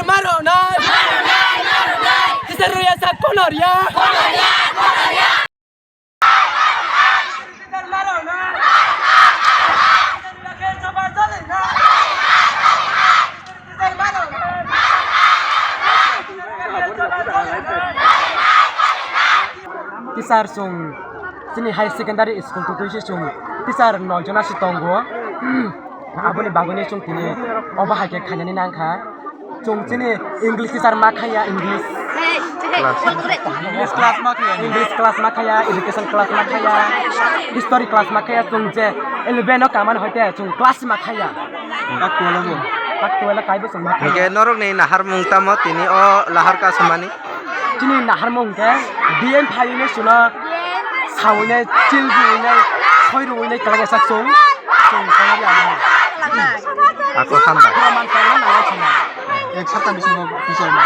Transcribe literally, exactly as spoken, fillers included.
Maro na. Teacher roya sa kono ria. Teacher chwng chini high secondary school twi twi se chwng teacher noi jona se tongo. Aboni bagwino chwng tini obo hai khe khainani nangkha. Chwng chini English teacher ma khaya, English. English class ma khaya. English class ma khaya, education class ma khaya, history class ma khaya, chwng je eleven o kamani hoite chwng class ma khaya. Tak twelve o. Tak twelve o kaibo chwng ma khaya. Hingke norokni naharmung tamo tini o lahar kasumani? Chini naharmung hingke D M phaiwi ne chwngno sawinai, chil diwinai, soi rwinai kwlai sak chwng. Chwng kwlai ya. Ako hambai. Pura man tangna nangai chwngno. Ek sapta bisingo twichaima.